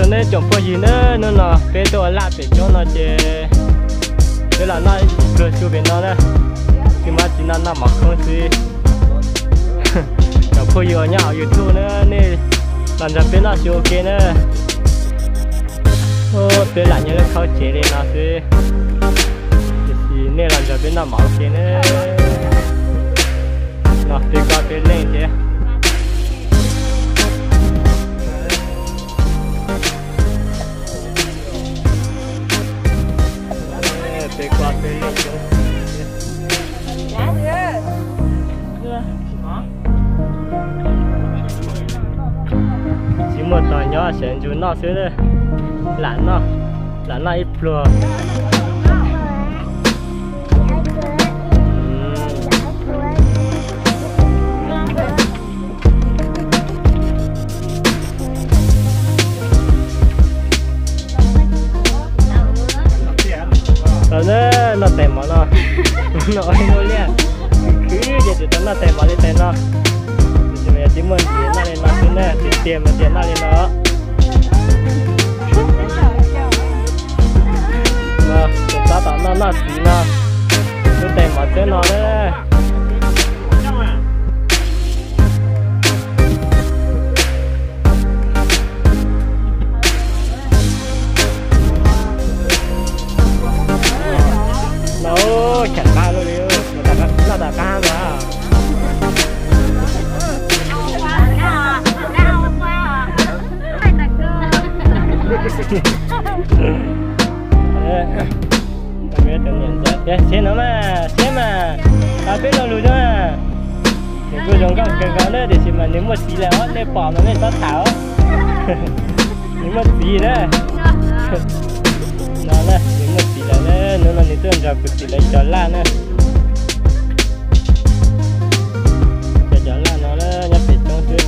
Neb tsoom phooj ywg na, hnub no peb tuaj ua laj pem roob no ces peb los noj pluag su pem no na, tsis muaj tsis noj, noj mov khoob xwb. Tsoom phooj ywg uas nyob hauv YouTube na, nej los nrog peb noj su ua ke na. Peb lam nyob lub khaub tsev li no xwb, tiam sis nej los nrog peb noj mov ua ke na. No peb kob peb leej thiab. Peb kob peb leej coob. Tsis muaj tog nyob sawv ntsug noj xwb, lam noj, lam noj ib pluag. Tau na, noj tais mov no, noj ua ib lub liaj, khwv ces tsis tau noj tais mov li tais no. Tiam sis mas yog tsis muaj ntxiv noj li no xwb na, tiag tiag mas tias noj li no. Tab tom noj noj ntxiv no, lub tais mov txawb no na. No, cheem qab luaj li, noj tom qab ntag. Siab no mas, siab mas, pab peb lo lus na. Nws kuj zoo nkauj kawg nkaus na, tiam sis mas nws muaj txiv lawm os, nej pom mas nej txhob tham os. Nws muaj txiv na. No na, nws muaj txiv lawm na, hnub no nws tuaj nrog kuv txiv lawv cog laj na. Cov cov laj no nyob pem roob xwb.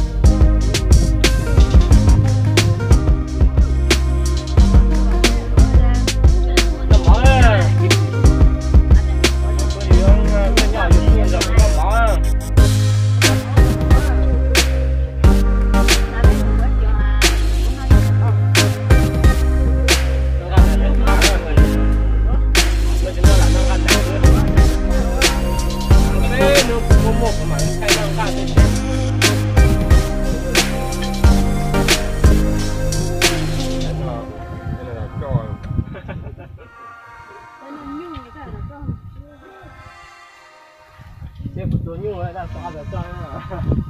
Seb puas tua nyuj, daj xov tau tso na.